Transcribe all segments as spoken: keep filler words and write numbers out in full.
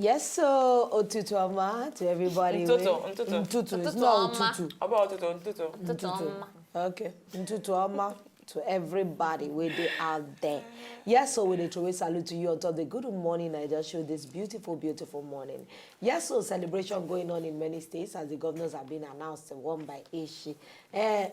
Yes, so otutu ọma to everybody. Ntutu, wey- ntutu. Ntutu, it's Ntutu not ọma. otutu. About it on Twitter. Ntutu ọma. Okay, ntutu ọma to everybody wey dey out there. Yes, so we dey throw a salute to you on top the Good Morning Naija show this beautiful, beautiful morning. Yes, so celebration going on in many states as the governors have been announced one by Ishi. Eh,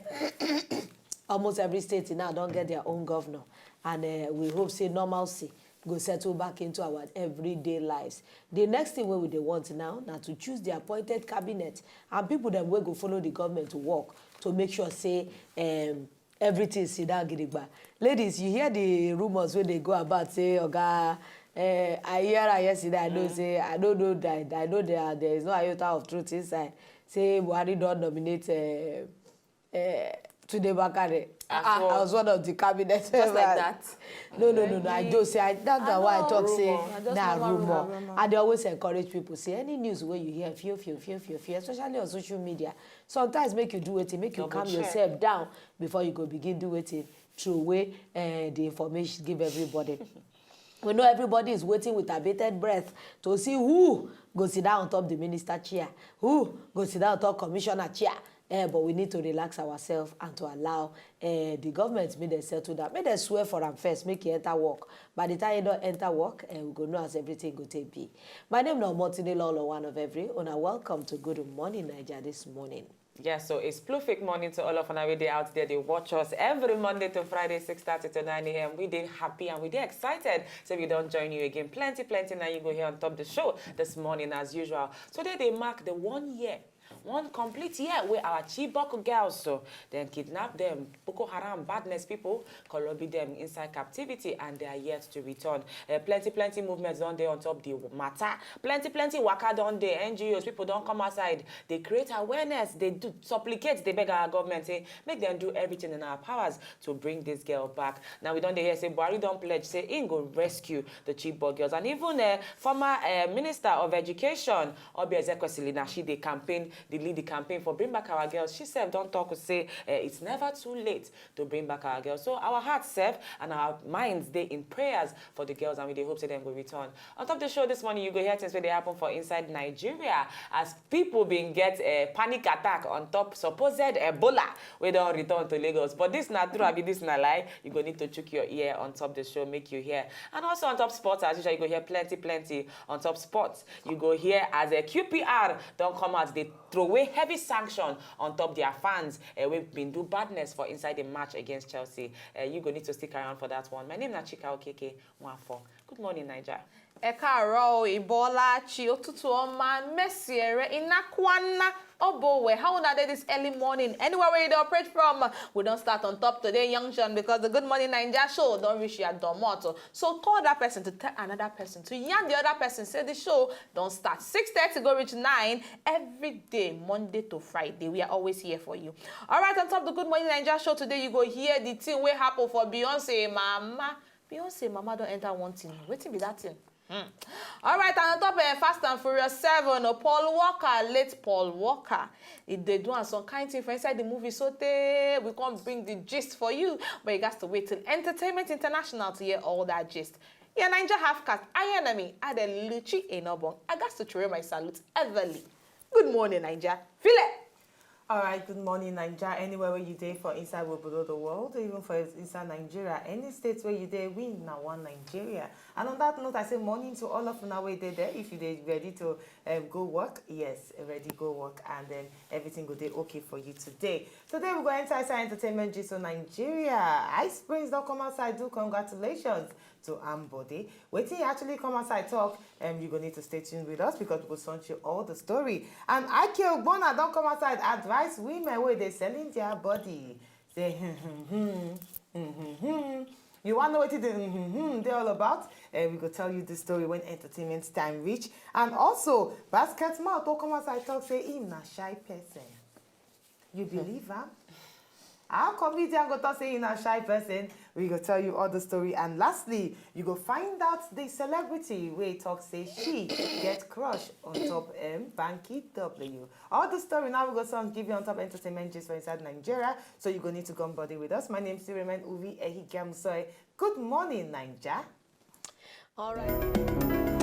almost every state now don get their own governor, and eh, we hope say normalcy go settle back into our everyday lives. The next thing wey we dey want now na to choose the appointed cabinet and people dem wey go follow the government to work to make sure say um, everything sit down gidigba. Ladies, you hear the rumours wey dey go about say oga, eh, I hear am yesterday, I know say I no know that, I know there there is no iota of truth inside, say Buhari don nominate eh, eh, Tunde Bakare As ah, what? as one of the cabinet Just like members. That. No, no, no, no. I just say I, that's I why I know. Talk say Rumour. Just na normal rumour. rumour. I dey always encourage people say any news wey you hear, few, few, few, few, few, especially on social media. Sometimes make you do wetin, make you Double calm check. Yourself down before you go begin do wetin, throw away uh, the information give everybody. We know everybody is waiting with abated breath to see who go sit down on top the minister chair, who go sit down on top commissioner chair. Eh, but we need to relax ourselves and to allow eh, the government make dem settle down, make dem swear for am first, make e enter work. By the time e don enter work, eh, we go know as everything go take be. My name na Omotunde Lolo, one of every. Una welcome to Good Morning Naija this morning. Yes, so a spluffic morning to all of una wey dey out there. They watch us every Monday to Friday, six thirty to nine a.m. We dey happy and we dey excited. So we don't join you again. Plenty, plenty now you go here on top the show this morning as usual. Today they mark the one year, one complete year where our Chibok girls so then kidnap them. Boko Haram badness people, Colobi them inside captivity and they are yet to return. Uh, plenty, plenty movements on there on top the matter. Plenty, plenty waka don dey. N G Os, people don come outside. They create awareness. They do supplicate. They beg our government, say, make them do everything in our powers to bring this girl back. Now we don dey hear say Buhari don pledge say im go rescue the Chibok girls, and even uh, former uh, minister of education Oby Ezekwesili, na she dey campaign, dey lead the campaign for bring back our girls. She sef don talk say uh, it's never too late to bring back our girls. So our hearts serve and our minds dey in prayers for the girls, and we dey hope say dem go return. On top the show this morning, you go hear things wey dey happen for inside Nigeria as people bin get a panic attack on top supposed Ebola wey don return to Lagos. But this na true, abi this na lie? You go need to chook your ear on top the show, make you hear. And also on top sports, as usual, you go hear plenty, plenty on top sports. You go hear as a Q P R don come out, they throw away heavy sanction on top their fans uh, wey been do badness for inside the match against Chelsea. Uh, you go need to stick around for that one. My name na Chika Okeke Nwafọ. Good morning, Naija. Ẹ káàárọ̀ o, Ibola Chi, ụtụtụ ọma, Messi ere, Inakwana, Obowe. How una dey this early morning? Anywhere where you dey operate from, we don start on top today, Young John, because the Good Morning Naija show don reach your domot. So call that person to tell another person, to yarn the other person, say the show don start. Six thirty go reach nine every day, Monday to Friday. We are always here for you. All right, on top the Good Morning Naija show today, you go hear the thing wey happen for Beyonce mama. Beyonce mama don enter one thing. Wetin be that thing? Hmm. All right, and on top of Fast and Furious seven, oh, Paul Walker, late Paul Walker, e dey do am some kind thing for inside the movie. So tey we come bring the gist for you, but you gats to wait till Entertainment International to hear all that gist. Yeah, Naija half cast, I enemy, Adeluchi Enobong. I gats to throw my salute, Everly. Good morning, Naija. Feel it. All right, good morning, Naija. Anywhere where you dey for inside we below the world, even for inside Nigeria, any state where you dey, we na one Nigeria. And on that note, I say morning to all of una wey dey there. If you dey ready to um, go work, yes, ready go work, and then everything go dey okay for you today. Today we go enter inside entertainment gist for Nigeria. Ice Prince don come outside do congratulations to Ambode. Wetin he actually come outside talk, um, you go need to stay tuned with us because we go send you all the story. And Ike Ogbonna don come outside advise women wey dey selling their body. Say hmm hmm hmm hmm hmm hmm. You wan know wetin the hmm hmm hmm dey all about? Uh, we go tell you the story when entertainment time reach. And also, Basket Mouth don come outside talk say him na shy person. You believe am? Our comedian go talk say he na shy person. We go tell you all the story. And lastly, you go find out the celebrity wey talk say she get crush on top um, Banky W. All the story now we go soon give you on top entertainment gist for inside Nigeria. So you go need to come body with us. My name still remain Uvi Ehigiamusoy. Good morning, Naija. All right.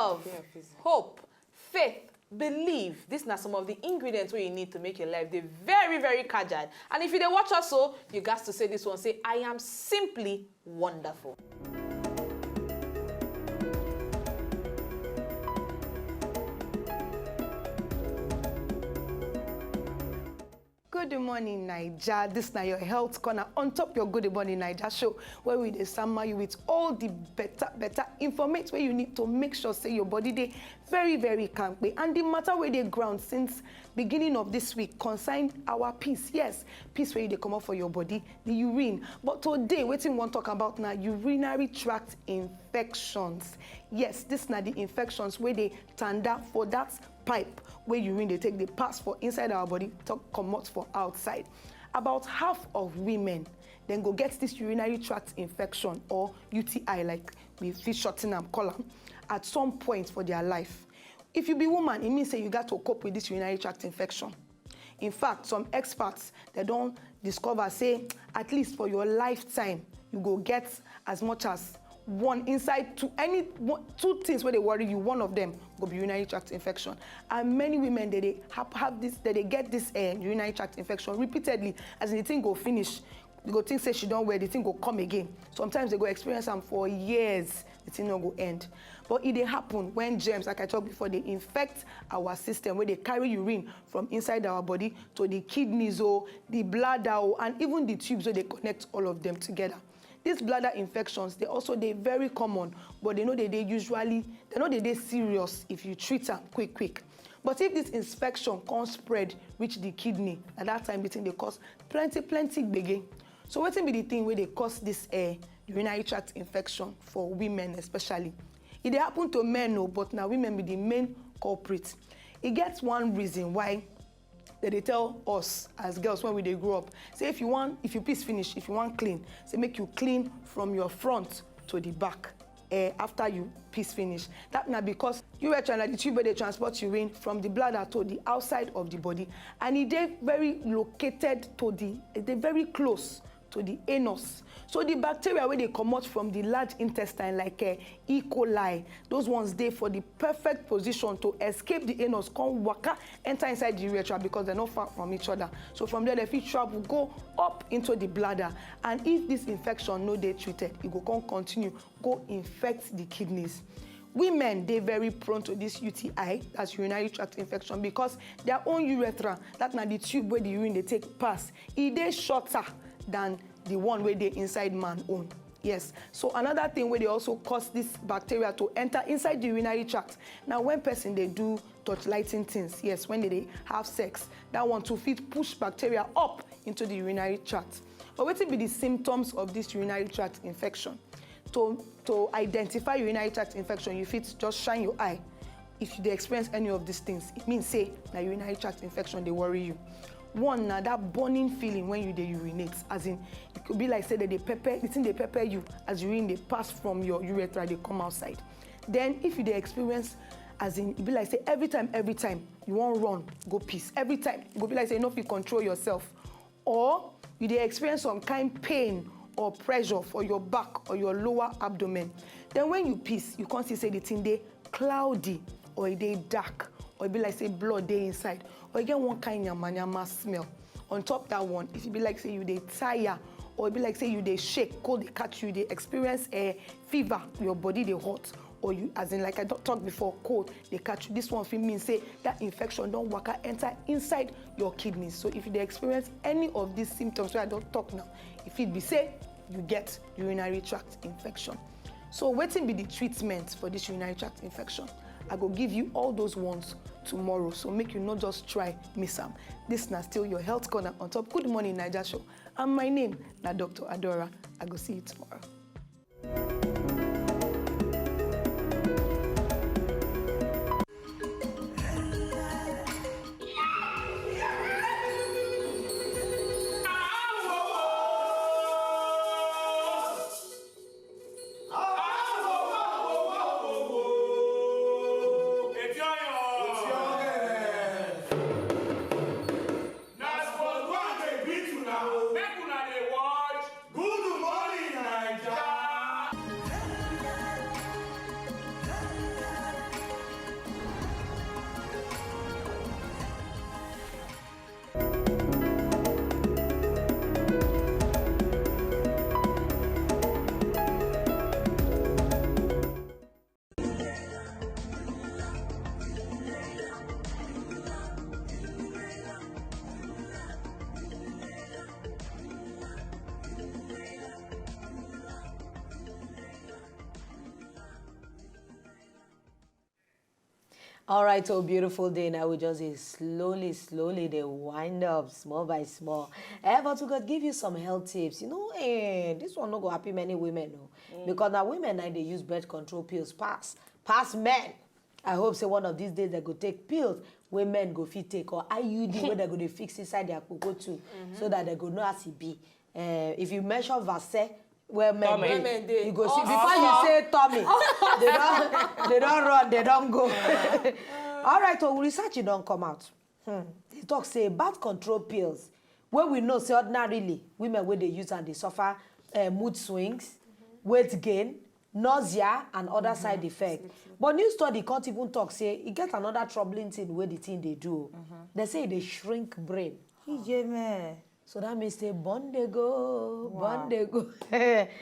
Love, hope, faith, believe. These are some of the ingredients where you need to make your life dey very, very kajad. And if you dey watch us so, you got to say this one, say, "I am simply wonderful." Good morning, Naija. This na your health corner on top your Good Morning Naija show, where we dey sama you with all the better, better information where you need to make sure say your body dey very, very kampe. And the matter where they ground since beginning of this week concern our piss. Yes, piss where you dey comot for your body, the urine. But today, wetin we wan talk about na urinary tract infections. Yes, this na the infections where they tanda for that pipe where urine dey take dey pass for inside our body, talk comot for outside. About half of women then go get this urinary tract infection, or U T I, like we fit shorten am call am, at some point for their life. If you be woman, e mean say you got to cope with this urinary tract infection. In fact, some experts, they don discover say at least for your lifetime, you go get as much as one inside two, any one, two things where they worry you, one of them go be urinary tract infection. And many women, they, they have, have this, they, they get this uh, urinary tract infection repeatedly. As in, the thing go finish, you go think say she don well, the thing go come again. Sometimes they go experience am for years, the thing no go end. But it dey happen when germs, like I talked before, they infect our system, where they carry urine from inside our body to the kidneys, or the bladder, or, and even the tubes, so they connect all of them together. These bladder infections, they also dey very common, but they no dey dey usually, they no dey dey serious if you treat am quick quick. But if this infection come spread reach the kidney, at that time, the thing dey cause plenty, plenty gbege. So wetin be the thing where they cause this uh, urinary tract infection for women especially? It dey happen to men, no, but now women be the main culprit. E get one reason why they dey tell us as girls when we dey grow up, say if you want, if you piss finish, if you want clean, say make you clean from your front to the back. Eh, after you piss finish, that na because urethra na the tube wey dey transport urine from the bladder to the outside of the body, and e dey very located to the, e dey very close to the anus. So the bacteria wey dey comot from the large intestine, like uh, E. coli, those ones dey for the perfect position to escape the anus, come waka enter inside the urethra, because they're not far from each other. So from there, they fit travel go up into the bladder, and if this infection no dey treated, e go come continue go infect the kidneys. Women dey very prone to this U T I, that's urinary tract infection, because their own urethra, that na the tube where the urine dey take pass, e dey shorter than the one where dey inside man own. Yes. So another thing where they also cause this bacteria to enter inside the urinary tract. Now, when person they do torchlighting things, yes, when they, they have sex, that one to fit push bacteria up into the urinary tract. But wetin be the symptoms of this urinary tract infection? To to identify urinary tract infection, you fit just shine your eye. If you dey experience any of these things, it means say na urinary tract infection dey worry you. One na that burning feeling when you dey urinate, as in, it could be like say that they pepper, the thing dey pepper you as urine dey pass from your urethra dey come outside. Then if you dey experience, as in, e be like say every time, every time you wan run go piss, every time you go be like say you no fit control yourself, or you dey experience some kind pain or pressure for your back or your lower abdomen. Then when you piss, you come see say the thing dey cloudy, or e dey dark, or e be like say blood dey inside, or e get one kind yamayama smell. On top that one, if e be like say you dey tire, or e be like say you dey shake, cold dey catch you, you dey experience a fever, your body dey hot, or you, as in, like I don talk before, cold dey catch you, this one fit mean say that infection don waka enter inside your kidneys. So if you dey experience any of these symptoms wey I don talk now, e fit be say you get urinary tract infection. So wetin be the treatment for this urinary tract infection? I go give you all those ones tomorrow, so make you no just try miss am. This na still your health corner on top Good Morning Naija show, and my name na Doctor Adora. I go see you tomorrow. Na sport one dey beat una, make una dey watch Good Morning Naija. All right, oh beautiful day. Now we just dey slowly, slowly dey wind up, small by small. Eh, but we go give you some health tips. You know, eh, this one no go happy many women, no, because now women now they use birth control pills pass, pass men. I hope say one of these days they go take pills wey men go fit take, or I U D wey they go dey fix inside their kpokpo too, so that they go know as e be. Eh, if you measure verse where men Tummy. dey, Where men dey. You go see Oh, before you oh. Say tummy, they don they don run, they don go. All right, so research e don come out. Hmm. They talk say birth control pills, where we know say ordinarily women wey dey use and they suffer uh, mood swings, weight gain, nausea, and other side effects. But new study can't even talk say e get another troubling thing where the thing they do. They say they shrink brain. Iye me. So that means say bond they go, bond they go.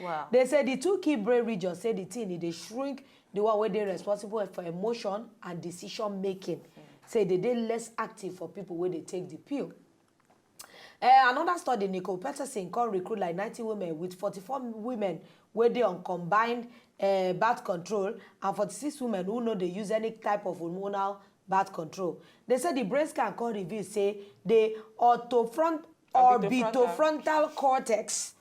Wow. They say the two key brain regions say the thing e dey shrink the one where they responsible for emotion and decision making. Say they dey less active for people where they take the pill. Eh, another study, Nicole Peterson come recruit like ninety women with forty-four women where they on combined uh, birth control and forty-six women who know they use any type of hormonal birth control. They say the brain scan come reveal say the orthofront Orbitofrontal. orbitofrontal cortex,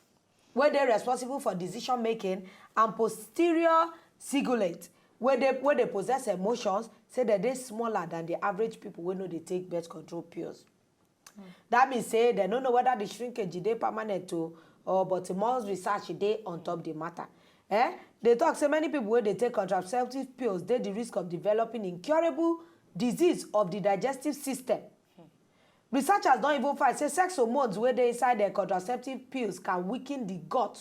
where they're responsible for decision making, and posterior cingulate, where they where they possess emotions, say that they smaller than the average people who know they take birth control pills. That means say they don't know whether the shrinkage dey permanent too, or but more research dey on top the matter. Eh? They talk say many people where they take contraceptive pills, they the risk of developing incurable disease of the digestive system. Researchers don't even find say sex hormones where they inside their contraceptive pills can weaken the gut,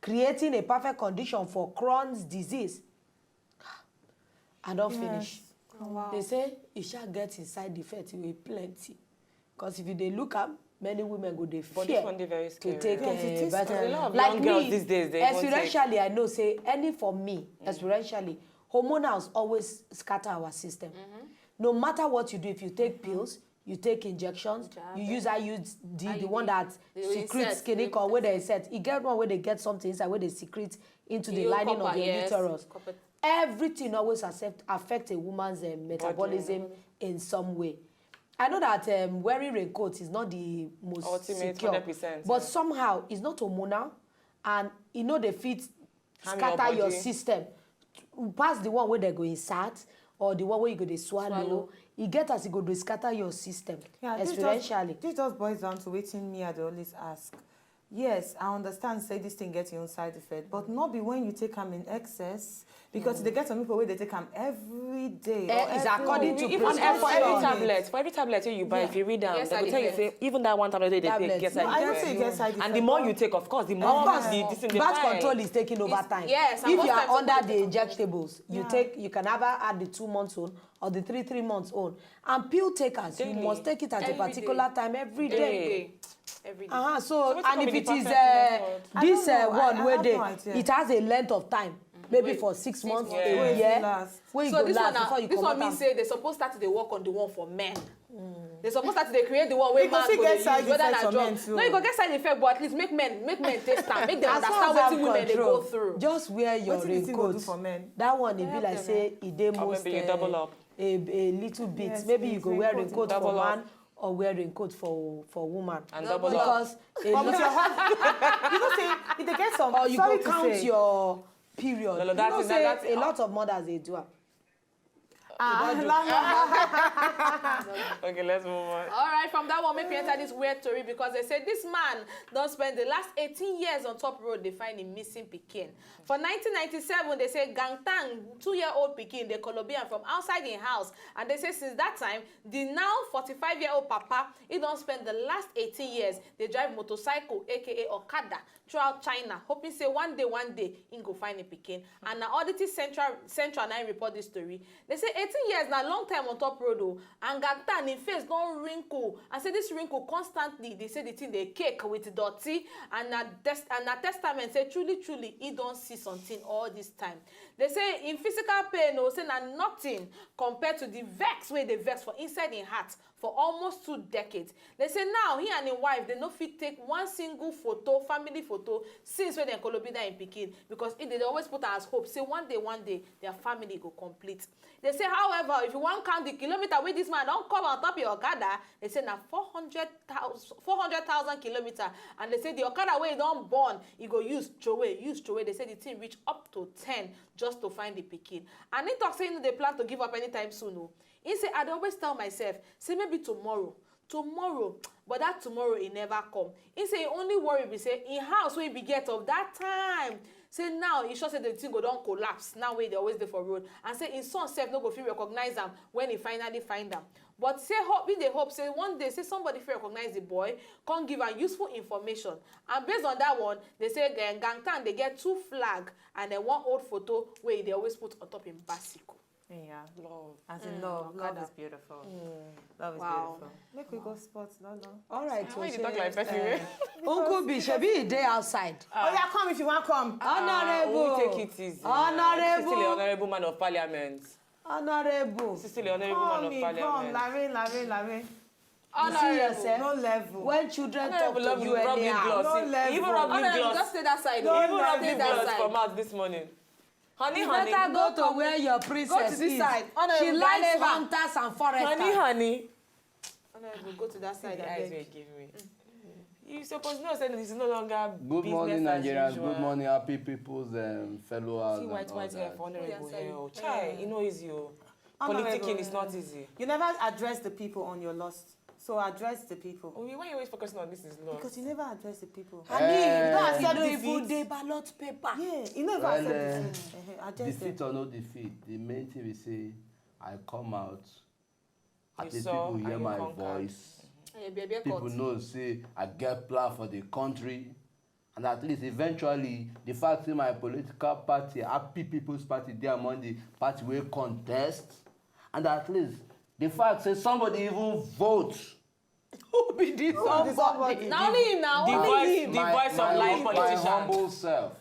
creating a perfect condition for Crohn's disease. I don't finish. Oh, wow. They say e shall get inside the effect wey plenty. Because if you dey look am, many women go dey But fear this one dey very to scary. take Yes, it uh, is birth scary. control. A lot of Like young me, girls these days, they won't take. Experientially, I know say any for me, experientially, hormonals always scatter our system. No matter what you do, if you take pills, you take injections, Jab. You use I U D, the one I U D. that They secretes insert, skinny they cord, where they insert, e get one where they get something inside where they secrete into the Your lining of copper, your yes. Uterus. Copper. Everything always accept, affect a woman's uh, metabolism in some way. I know that um, wearing raincoat is not the most Ultimate, secure, hundred percent, but yeah. Somehow it's not hormonal, and you know they fit Harm your scatter your body. System, pass the one where they go insert or the one where you go to swallow. Swallow. You get as you go to scatter your system, Yeah, this just, experientially. This just boils down to wetin me I dey always ask. Yes, I understand say this thing get your own side effect, but not be when you take am in excess, because they get some people where they take am every day. Eh, Or it's every according week. to Even prescription. for every tablet, for every tablet wey you buy, if you read am, Yes, they go side tell you effect. Say even that one tablet wey they Tablet. take get side No, I don't effect. say e get side effect. And the more you take, of course, the more Of course, the this thing dey birth pile. Control is taking over time. Yes, and If most you are times under sometimes the they injectables, you Yeah. take you can either add the two months own or the three three months own. And pill takers, you Daily. Must take it at Every a particular day. Time every Every day. Day. Every day. Uh-huh. So, So wetin and come if be it the is perfect uh, method? I this don't uh, know. I- one I where have they, no idea. It has a length of time, maybe Wait. For six months, months. a Where is year, it last? Where you So go this last one, now, before you this come one out means am. Say they suppose start to dey work on the one for men. They suppose start to dey create the one wey You go man still go get dey side use, whether effects na for men job. too. No, you go get side effect, but at least make men make men take stand, make them As long understand as I wetin have women dey control, go through. Just wear your Wetin the thing go do raincoat. For men? That one, e Help be like them, say e dey Or most maybe you double uh, up. a, a little bit. Yes, Maybe you please, go wear raincoat. Raincoat for Double up. Man or wear raincoat for for woman. And Double double up. up. Because a But with your lot, husband, you know say if they get some. Or you Sorry go to count say, Your period. No, no, You that's know it, say that's it. A lot of mothers they do am. Ah, Okay, let's move on. All right, from that one, make we enter this weird story because they say this man don spend the last eighteen years on top road dey find him missing pikin. For nineteen ninety-seven, they say Gangtang, two-year-old pikin, dey kolobi am from outside him house, and they say since that time, the now forty-five-year-old papa, he don spend the last eighteen years dey drive motorcycle, A K A Okada, throughout China, hoping say one day, one day, he go find a pikin. And na Oddity Central Central na im report this story. They say eighteen years na long time on top road o, and Gangtan, im face don wrinkle, and say this wrinkle constantly, they say the thing dey cake with dirty, and na test and na testament say truly truly he don see something all this time. They say im physical pain o, say na nothing compared to the vex wey dey vex for inside im heart for almost two decades. They say now he and im wife, they no fit take one single photo, family photo, since wey dem kolobi that im pikin, because he dey always put am as hope say one day, one day, their family go complete. They say However, if you wan count the kilometer wey this man don cover on top your okada, they say na four hundred thousand, four hundred thousand kilometer, and they say the okada wey e don burn, e go use throway, use throway. They say the thing reach up to ten just to find the pikin. And he talk say he no dey plan to give up anytime soon o. He say, "I dey always tell myself say maybe tomorrow, tomorrow," but that tomorrow e never come. He say he only worry be say him house wey he be get of that time, say now he sure say the thing go don collapse now wey e dey always dey for road, and say him son sef no go fit recognize am when he finally find am. But say hope, he dey hope say one day say somebody fit recognize the boy, come give am useful information. And based on that one, they say, eh, Gangtan dey get two flag and then one old photo wey e dey always put on top him bicycle. Yeah, Love. As in Mm, love, love Okada. Is beautiful. Love is Wow. Beautiful. Make we go sports, no, no. All right. Why you dey talk like person wey? Uncle B, shebi e dey outside. Oh, yeah, come if you want come. Ah, Honorable. We take it easy. Honorable. Still a honorable man of parliament. Honorable. Still a honorable man Come, of me, come, parliament. Lare, Lare, Lare. You see yourself. No level. When children talk Honorable to love you with rubbing anyhow. gloves. No level. Even rubbing Honorable, gloves. Just stay that side. No Honorable, level. Stay Rubbing that gloves side. For mouth this morning. Honey, You honey. better go to where your Go princess to this is. Side. Honorable, She likes Baleba. Hunters and foresters. Honey, honey. Honorable, go to that side. The eyes Abeg. you give me. You suppose know say this is no longer Good business morning, as Nigerians. Usual. Good morning, happy people's um, fellow house. See And white all white hair that. for honorable Yes, I hair. do. Oh, chai, you know easy. Oh. Politicking is not easy. You never address the people on your lost. So address the people. Oh, why you always focusing on this is lost? Because you never address the people. Honey, Eh. you don't Accept even defeat. Dey ballot paper. Yeah, you never Well, accept eh, defeat. Uh-huh. Address them. Defeat or no defeat, the main thing we say, I come out. At You least saw people hear and you my conquered. Voice. Eh, baby, People cut. Know say I get plan for the country. And at least eventually, the fact say my political party, Happy People's Party, dey among the party wey contest. And at least, the fact say somebody even vote. Who be this Who be somebody? Na only him, na The only voice, him. the voice of my, life my politician. Humble self.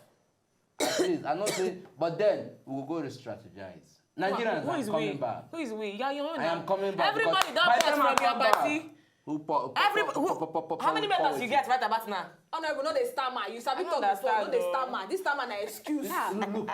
Please, I know say, but then we will go re-strategize. Nigerians, Who I'm is coming we? Back. Who is we? Yeah, you know I now. am coming back. Everybody Because don by vote the time I from your come back, party. Who, po- Every po- who, po- po- po- po- how many po- members po- you get right about now? Honorable, no dey stammer. You sabi I talk don't before, no understand, dey though. Stammer. This stammer na excuse. Look, look,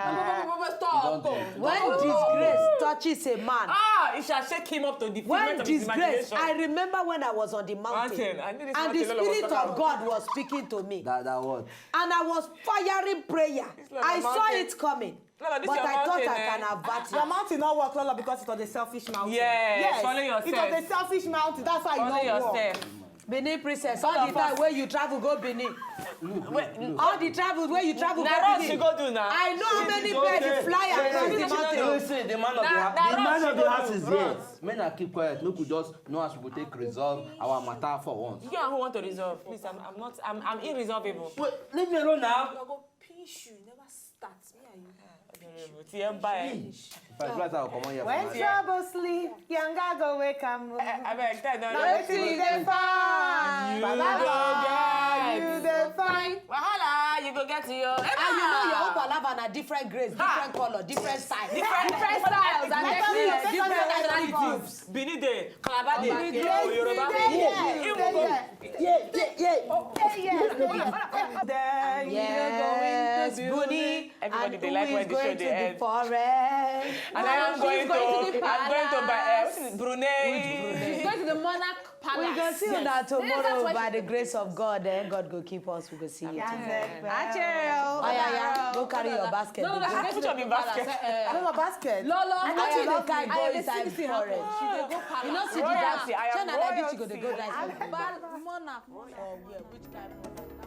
Stop. When Go, go, go. Disgrace touches a man. Ah, it shall shake him up to the When figment of his Disgrace, imagination. I remember when I was on the mountain, Mountain. I knew this and the mountain Lolo was Spirit talking of about. God was speaking to me, That that what? And I was firing prayer. It's like I a saw mountain. It coming, Lolo, this but your I thought mountain, I eh? Can avert Your it. Mountain not work, Lola, because it was a selfish mountain. Yes, follow It yourself. Was a selfish mountain. That's why you Follow not work. Yourself. Benin princess, all the time where you travel go Benin, Wait, all the travel where you travel na go road Benin. She go do now. I know how many birds fly around the mountain. You see, the man of the Na- house. na The road man she of go the house do. Is here. Men are keep quiet. No, could just know as we go take resolve our matter for once. You and who want to resolve? Please, I'm, I'm not. I'm, I'm irresolvable. Wait, leave me alone now. I go pinch you. Never start. Me and you. Honorable, T M by. If I do that, I'll come on here. When For trouble sleep, yanga go wake am. I beg, tell them. Now wetin you dey find? You Palava, go you dey find. Wahala, you go get your. And you know your own palava na different grades, different color, different size. Different styles and Different techniques. Different color. attitudes. Benin dey, Calabar dey, Benin dey. Igbo, Yoruba Stay dey. here, stay here. Yeah, yeah, yeah. Then you no go Yes, win the Bruni. Everybody And dey who like is when the going show to dey the end. Forest? And I am She's going going to to, the I'm going to buy. Uh, palace. What's it? Brunei. She's going to the monarch palace. We go see una tomorrow by the grace of God. Eh? God go keep us. We go see you tomorrow. Achoo. Oh, yeah, yeah. Go carry your basket. No, no, no, Go. she's going to the palace. Eh, eh. No, no, basket. Lolo, I thought you dey carry go I inside see the forest. She dey go palace. You know, see the Royalty, dance. I am China like this, you go dey royalty. Go dance. Bal-, monarch, monarch. Oh, yeah, which kind of monarch?